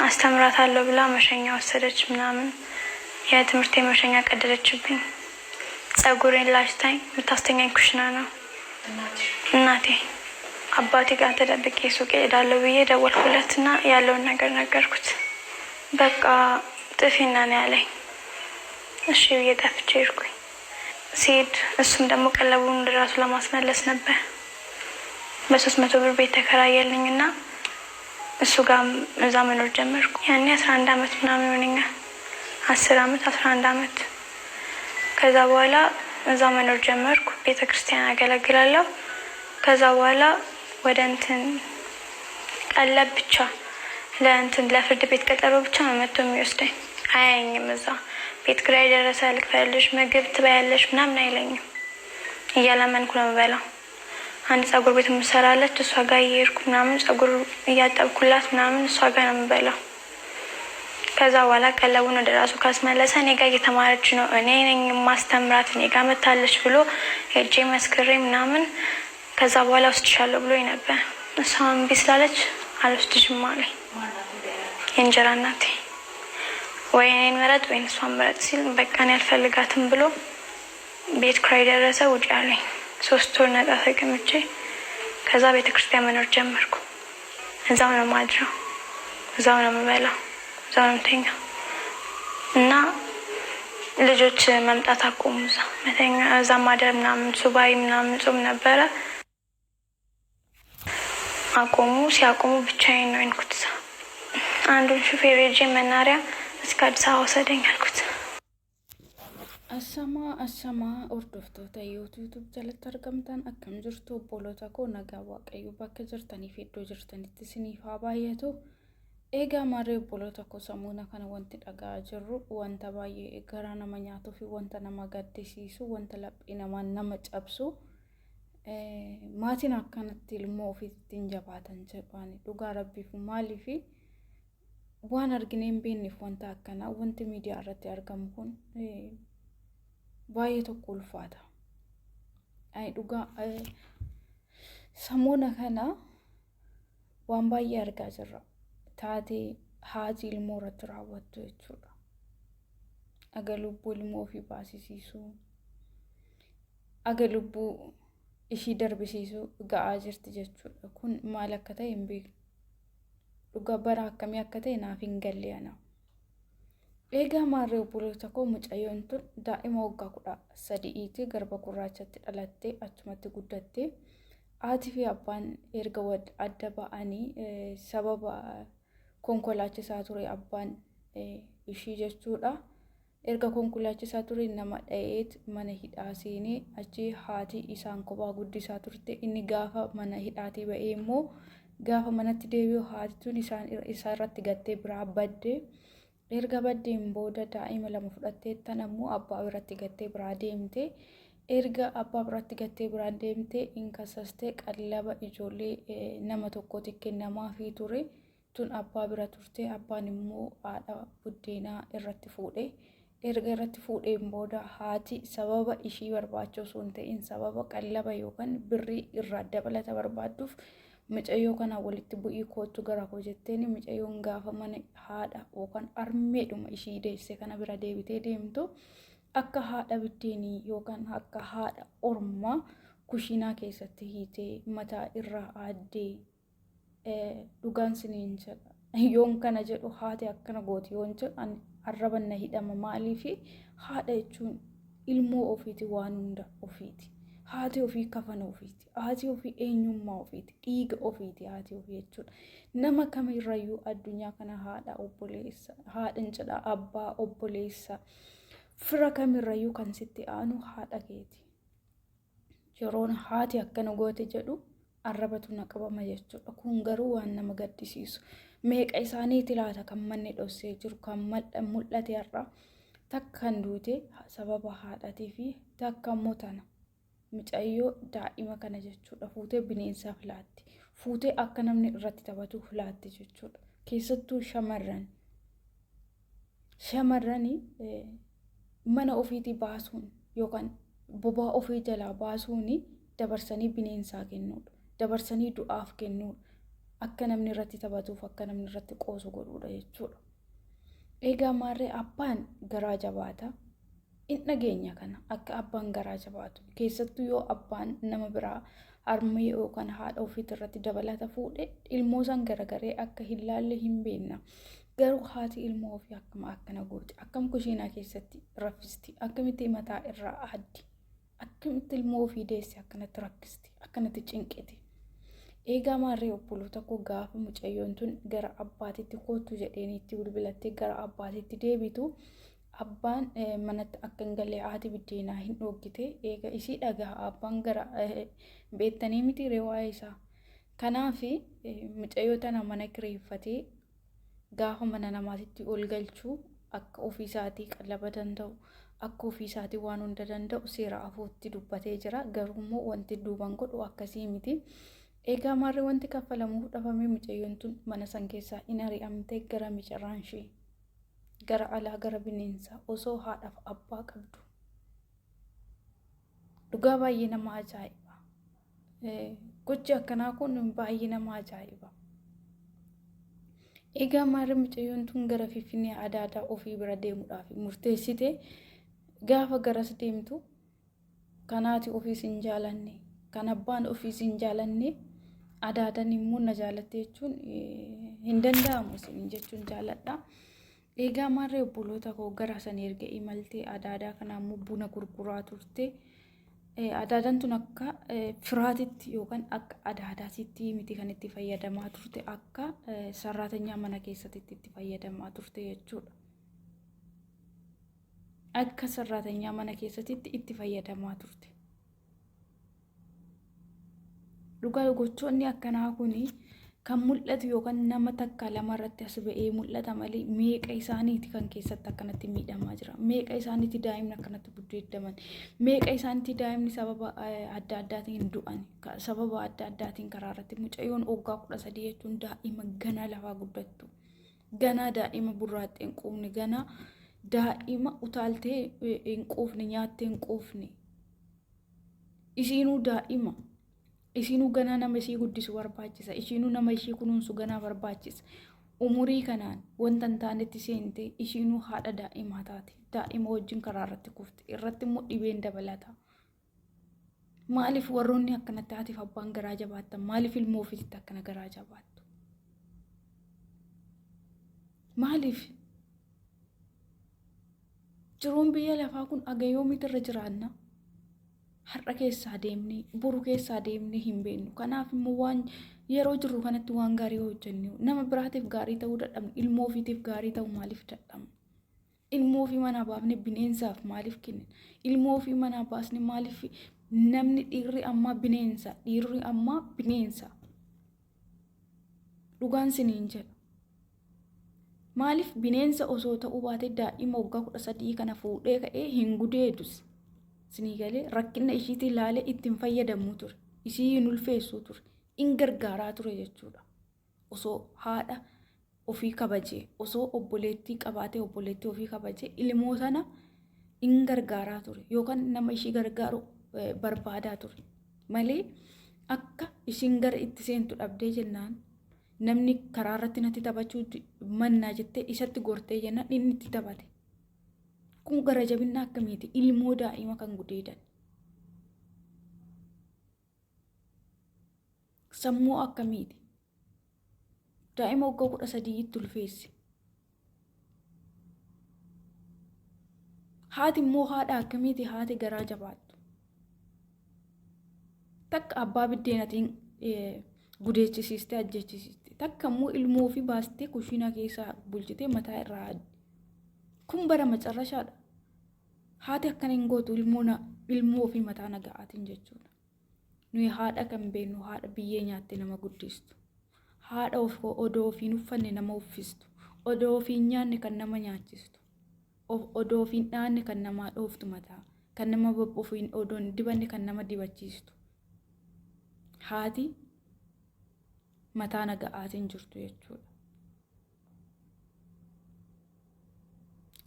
አስተምራታለሁ ብላ መሸኛ ወሰደች ምናምን። የትምህርት መሸኛ ቀደደችብኝ። ጸጉሬን ላጭታኝ የምታስተኛኝ ኩሽና ነው እናቴ። አባቴ ጋር ተደብቄ ሱቅ እሄዳለሁ ብዬ ደወልኩለት እና ያለውን ነገር ነገርኩት። በቃ ጥፊና ነው ያለኝ። እሺ ብዬ ጠፍቼ ሄድኩኝ። ሲሄድ እሱም ደግሞ ቀለቡን ለራሱ ለማስመለስ ነበር። በ300 ብር ቤት ተከራየልኝ እና እሱ ጋር እዛ መኖር ጀመርኩ። ያኔ 11 አመት ምናምን ይሆነኛል፣ 10 አመት 11 አመት። ከዛ በኋላ እዛ መኖር ጀመርኩ። ቤተ ክርስቲያን አገለግላለሁ። ከዛ በኋላ ወደ እንትን ቀለብ ብቻ ለእንትን ለፍርድ ቤት ቀጠሮ ብቻ ነው መጥቶ የሚወስደኝ። አያየኝም። እዛ ቤት ኪራይ ደረሰ ልክፈልሽ፣ ምግብ ትበያለሽ ምናምን አይለኝም። እያለመንኩ ነው የምበላው። አንድ ጸጉር ቤት የምሰራለች እሷ ጋር እየሄድኩ ምናምን ጸጉር እያጠብኩላት ምናምን እሷ ጋር ነው የምበላው። ከዛ በኋላ ቀለቡን ወደ ራሱ ካስመለሰ እኔ ጋር እየተማረች ነው፣ እኔ ነኝ የማስተምራት፣ እኔ ጋር መታለች ብሎ ሄጄ መስክሬ ምናምን ከዛ በኋላ ወስድሻለሁ ብሎ ነበር። እሷ እምቢ ስላለች አልወስድሽም አለኝ። የእንጀራ እናቴ ወይ እኔን ምረጥ ወይ እሷን ምረጥ ሲል በቃ እኔ አልፈልጋትም ብሎ ቤት ኪራይ ደረሰ ውጭ አለኝ። 3 ወር ነጻ ተቀምጬ ከዛ ቤተ ክርስቲያን መኖር ጀመርኩ። እዛው ነው የማድረው፣ እዛው ነው የምበላው፣ እዛው ነው የምተኛው እና ልጆች መምጣት አቆሙ። እዛ መተኛ እዛ ማደር ምናምን ሱባኤ ምናምን ጾም ነበረ አቆሙ። ሲያቆሙ ብቻዬን ነው የሆንኩት። እዛ አንዱን ሹፌር ሄጄ መናሪያ እስከ አዲስ አበባ ወሰደኝ አልኩት። Ashamaa ashamaa hordoftoota YouTube jalatti argamtan, akkam jirtu obboloota koo? Nagaa Waaqayyo bakka jirtanii fi iddoo jirtanitti isiniif haa baay'atu. Egaa maarree obboloota koo, samuuna kana wanti dhaga'aa jirru wanta baay'ee garaa nama nyaatuu fi wanta nama gaddisiisu, wanta laphee namaa nama cabsu. Maatiin akkanatti ilmoo ofiitti hin jabaatan jedhani dhugaa rabbiif. Maaliifi waan argine hin beekneef wanta akkanaa wanti miidiyaa irratti argamu kun baay'ee tokko ulfaata. Dhugaa samuuna kana waan baay'ee argaa jirra. Taatee haati ilmoo irratti raawwattu jechuudha. Aga lubbuu ilmoo ofii baasisiisuu, aga lubbuu ishii darbisiisuu ga'aa jirti jechuudha. Kun maal akka ta'e hin beeku. Dhugaa bara akkamii akka ta'e naaf hin galle ana. Egaa maarree obboloota koo, mucayyoon tun daa'ima waggaa 13ti. Garba Gurraachatti dhalattee achumatti guddatte. Haatii fi abbaan erga adda ba'anii sababa konkolaachisaa ture abbaan ishii jechuudha. Erga konkolaachisaa ture nama dha'eet mana hidhaa seenee achi haati isaan kophaa guddisaa turte. Inni gaafa mana hidhaatii ba'ee immoo gaafa manatti deebi'u haati tun isa irratti gattee biraa badde. Erga baddeen booda daa'ima lama fudhattee tan ammoo abbaa biratti gattee biraa deemte. Erga abbaa biratti gattee biraa deemte inkasastee qallaba ijoollee nama tokkooti kennamaafii ture. Tun abbaa bira turte, abbaan immoo haadha buddeenaa irratti fuudhe. Erga irratti fuudheen booda haati sababa ishii barbaacha osoo hin ta'in sababa qallaba yookaan birrii irraa dabalata barbaadduuf mucayyoo kanaan walitti bu'ii koottu gara koo jetteen. Mucayyoon gaafa mana haadha yookaan harmeedhuma ishii deesse kana bira deebitee deemtu akka haadha biddeenii yookaan akka haadha ormaa kushiinaa keessatti hiitee mataa irraa aaddee. Dhugaan siniin jedha, yoon kana jedhu, haati akkana gooti yoon jedhu arraban na hidhama. Maaliifi haadha jechuun ilmoo ofiiti, waan hunda ofiiti. Haati ofii kafana ofiiti. Haati ofii eenyummaa ofiiti. Dhiiga ofiiti haati ofii jechuudha. Nama kamirrayyuu addunyaa kana haadha, obboleessa, haadhan jedha, abbaa, obboleessa, fira kamirrayyuu kan sitti aanu haadha keeti. Yeroon haati akkana goote jedhu arrabatu na qabama jechuudha. Kun garuu waan nama gaddisiisu. Meeqa isaaniiti laata kan manni dhossee jiru, kan mul'ate har'a? Takka kan duute sababa haadhatii fi takka immoo tana. Mucayyoo daa'ima kana jechuudha fuutee bineensaaf laatti. Fuutee akka namni irratti taphatuuf laatti jechuudha. Keessattuu shamarran. Shamarranii mana ofiitii baasuun yookaan bobaa ofii jalaa baasuun dabarsanii bineensaa kennuudha. Dabarsanii du'aaf kennuudha. Akka namni irratti taphatuuf akka namni irratti qoosu godhuudha jechuudha. Egaa maarree abbaan garaa jabaata. In dhageenya kana akka abbaan garaa jabaatu keessattuu yoo abbaan nama biraa harmee yookaan haadha ofiitti irratti dabalata fuudhe ilmoo san garagaree akka hin laalle hin beekna. Garuu haati ilmoo ofii akkuma akkana gooti. Akkam kushiinaa keessatti raffisti. Akkamitti mataa irraa aaddi. Akkamitti ilmoo ofii deesse akkanatti rakkisti. Akkanatti cinqiti. Eegaa maarree obboloota koo gaafa mucayyoon tun gara abbaatitti koottu jedheen itti bilbilattee gara abbaatitti deebitu abbaan manatti akka hin galle haati biddeenaa hin dhooggite. Eega isii dhagaa abbaan gara beektanii miti ree waa'ee isaa. Kanaaf mucayyoo tana mana kireeffatee gaafa mana namaatitti ol galchuu akka ofii isaatii qallaba danda'u akka ofii isaatii waan hunda danda'u seera afootti dubbatee jira. Garuu immoo wanti duuban godhu akkasii miti. Egaa maarree wanti kaffalamuuf dhabamee mucayyoon tun mana san keessaa in ari'amtee gara micarraan ishee gara alaa gara bineensaa osoo haadhaaf abbaa qabdu. Dhugaa baay'ee nama ajaa'iba. Gochi akkanaa kun baay'ee nama ajaa'iba. Egaa maarree mucayyoon tun gara Finfinnee adaadaa ofii bira deemuudhaaf murteessite gaafa garas deemtu kanaati ofiis hin jaalanne kan abbaan ofiis hin jaalanne adaadan immoo na jaalatte jechuun hin danda'amu isin jechuun jaaladha. Egaa maarree obboloota koo gara san erga imaltee adaadaa kana immoo buna gurguraa turte. Adaadaan tun akka firaatitti yookaan akka adaadaatitti miti kan itti fayyadamaa turte akka sarraatanyaa mana keessatti itti fayyadamaa turte jechuudha. Akka sarraatanyaa mana keessatti itti fayyadamaa turte. Dhugaa gochoonni akkanaa kun kan mul'atu yookaan nama takka lama irratti as ba'ee mul'ata malee meeqa isaaniiti kan keessatti akkanatti miidhamaa jira. Meeqa isaaniiti daa'imni akkanatti guddeeddaman. Meeqa isaaniiti daa'imni sababa adda addaatiin du'an. Sababa adda addaatiin karaa irratti mucayyoon waggaa 13 jechuun daa'ima ganaa lafaa guddattu. Ganaa daa'ima burraaxxee hin quufne. Ganaa daa'ima utaaltee hin quufne nyaattee hin quufne. Isiinuu daa'ima. Isiinuu ganaa nama isii guddisu barbaachisa. Ishiinuu nama ishii kunuunsu ganaa barbaachisa. Umurii kanaan wanta hin taanetti seentee ishiinuu haadha daa'imaa taate. Daa'ima wajjin karaa irratti kufte. Irratti immoo dhibeen dabalata. Maaliif warroonni akkanatti haatiif abbaan garaa jabaattan? Maaliif ilmoo ofiitti akkana garaa jabaattu? Maaliif? Jiruun biyya lafaa kun aga yoomiitu irra jiraanna? Har'a keessaa deemnee boru keessaa deemnee hin beeknu. Kanaaf immoo waan yeroo jirru kanatti waan gaarii hojjennu nama biraatiif gaarii ta'uu dadhabne ilmoo ofiitiif gaarii ta'uu maaliif dadhabne? Ilmoo ofii manaa baafne bineensaaf maaliif kennina? Ilmoo ofii manaa baasne maaliif namni dhiirri ammaa bineensa dhiirri ammaa bineensa. Dhugaan siniin jedha. Maaliif bineensa osoo ta'uu baatee daa'ima waggaa 13 kana fuudhee ka'ee hin gudeedus. Sinii galee rakkina ishiitii ilaalee ittiin fayyadamuu ture. Isii hin ulfeessuu ture. In gargaaraa ture jechuudha. Osoo haadha ofii kabajee, osoo obboleettii qabaatee obboleettii ofii kabajee ilmoo sana in gargaaraa ture. Yookaan nama ishii gargaaru barbaadaa ture. Malee akka ishiin gara itti seentu dhabdee jennaan namni karaa irratti natti taphachuu mannaa jettee isatti gortee jennaan inni itti taphate. Kun gara jabinna akkamiiti? Ilmoo daa'ima kan gudeedan. Sammuu akkamiiti? Daa'ima waggaa 13tti ulfeesse. Haati immoo haadha akkamiiti? Haati garaa jabaattu. Takka abbaa biddeenatiin gudeechisiistee ajjeechisiiste. Takka immoo ilmoo ofii baastee kushiinaa keessaa bulchitee mataa irraa adde. Kun bara macarrashaadha. Haati akkana hin gootu ilmoo ofii mataa naga'aatiin jechuudha. Nuyi haadha kan beeknu haadha biyyee nyaatte nama guddistu. Haadha of odoo ofiin uffanne nama uffistu. Odoo ofiin nyaanne kan nama nyaachistu. Odoo ofiin dhaanne kan namaa dhooftu mataa. Kan nama ofiin odoo hin dibanne kan nama dibachiistu. Haati mataa naga'aatiin jirtu jechuudha.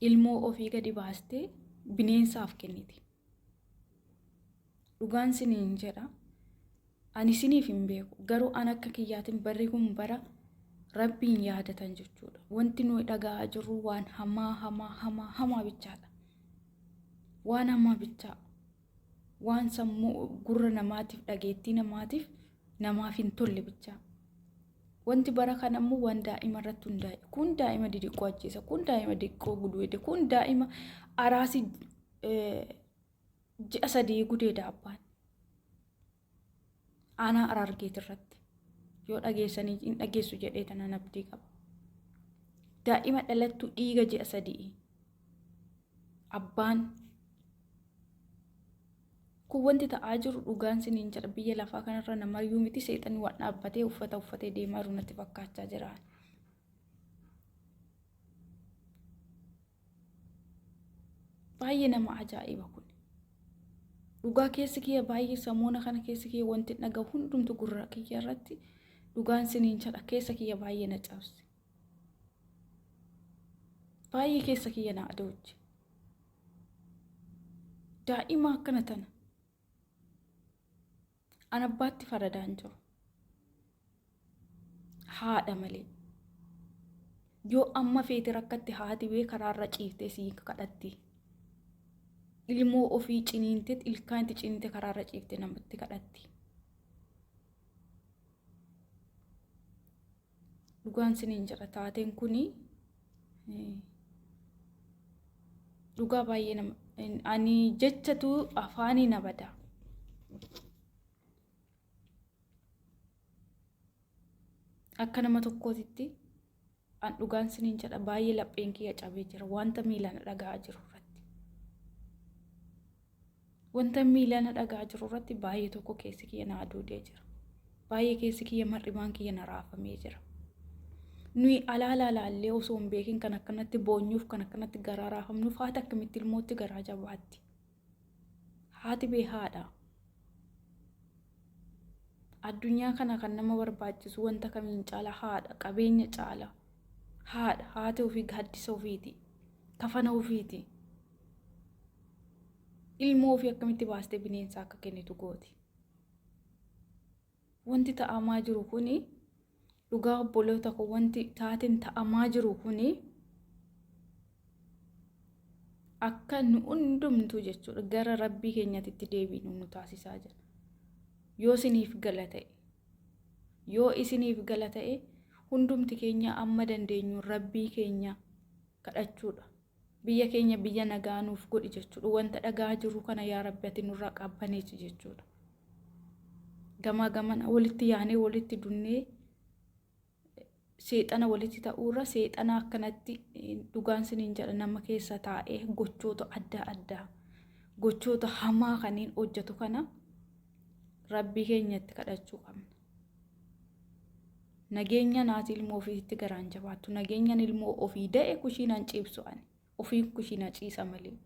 Ilmoo ofii gadi baastee bineensaaf kenniti. Dhugaan siniin jedha. Ani isiniif hin beeku garuu an akka kiyyaatiin barri kun bara rabbiin yaadatan jechuudha. Wanti nuyi dhaga'aa jirru waan hamaa hamaa hamaa hamaa bichaadha. Waan hamaa bichaa. Waan sammuu gurra namaatiif dhageettii namaatiif namaaf hin tolle bichaa. Wanti bara kana immoo waan daa'ima irratti hundaa'e. Kun daa'ima didiqqoo ajjeesa, kun daa'ima didiqqoo gudeede, kun daa'ima araasii ji'a 3 gudeeda abbaan. Aanaa Araargeet irratti yoo dhageessanii hin dhageessu jedhee tanan abdii qaba. Daa'ima dhalattu dhiiga ji'a 3 abbaan kun wanti ta'aa jiru dhugaan siniin jedha biyya lafaa kanarra namayyuu miti seexanni waan dhaabbatee uffata uffatee deemaa jiru natti fakkaachaa jira. Baay'ee nama ajaa'iba kun. Dhugaa keessi kiyya baay'ee samoona kana keessi kiyya wanti dhaga'u hundumtu gurra kiyya irratti dhugaan siniin jedha keessa kiyya baay'ee na cabse. Baay'ee keessa kiyya na adooche. Daa'ima akkana tana. An abbaatti faradaan jiru. Haadha malee. Yoo amma feete rakkatti haati bee karaarra ciiftee sii kadhatti. Ilmoo ofii ciniintee ilkaan itti ciniinte karaarra ciiftee namatti kadhatti. Dhugaan siniin jedha taateen kuni dhugaa baay'ee nama ani jechatu afaanii na bada. Akka nama tokkootitti an dhugaan siniin jedha baay'ee lapheen kiyya cabee jira wanta miilaan dhaga'aa jiru irratti. Wanta miilaan dhaga'aa jiru irratti baay'ee tokko keessi kiyya na aduudee jira. Baay'ee keessi kiyya mar'imaan kiyya na raafamee jira. Nuyi alaalaa laallee osoo hin beekin kan akkanatti boonyuuf kan akkanatti garaa raafamnuuf haati akkamitti ilmootti garaa jabaatti. Haati bee haadha. Addunyaa kana kan nama barbaachisu wanta kamiin caala haadha qabeenya caala. Haadha haati ofii gaaddisa ofiiti. Kafana ofiiti. Ilmoo ofii akkamitti baastee bineensa akka kennitu gooti. Wanti ta'amaa jiru kuni dhugaa obboloota koo wanti taateen ta'amaa jiru kuni akka nu hundumtuu jechuudha gara rabbii keenyatti deebinu nu taasisaa jira. Yoo isiniif gala ta'e yoo isiniif gala ta'e hundumti keenya amma dandeenyu rabbii keenya kadhachuudha. Biyya keenya biyya nagaa nuuf godhi jechuudha. Wanta dhagaa jiru kana yaa Rabbi ati nurraa qabbaneessi jechuudha. Gamaa gamana walitti yaanee walitti dunnee seexana walitti ta'uurra seexana akkanatti dhugaan siniin jedha nama keessa taa'ee gochoota adda addaa gochoota hamaa kanneen hojjetu kana rabbii keenyatti kadhachuu qabna. Nageenyaan haati ilmoo ofiitti garaan jabaattu. Nageenyaan ilmoo ofii da'e kushiinaan ciibsu ani. Ofiin kushiinaa ciisa malee.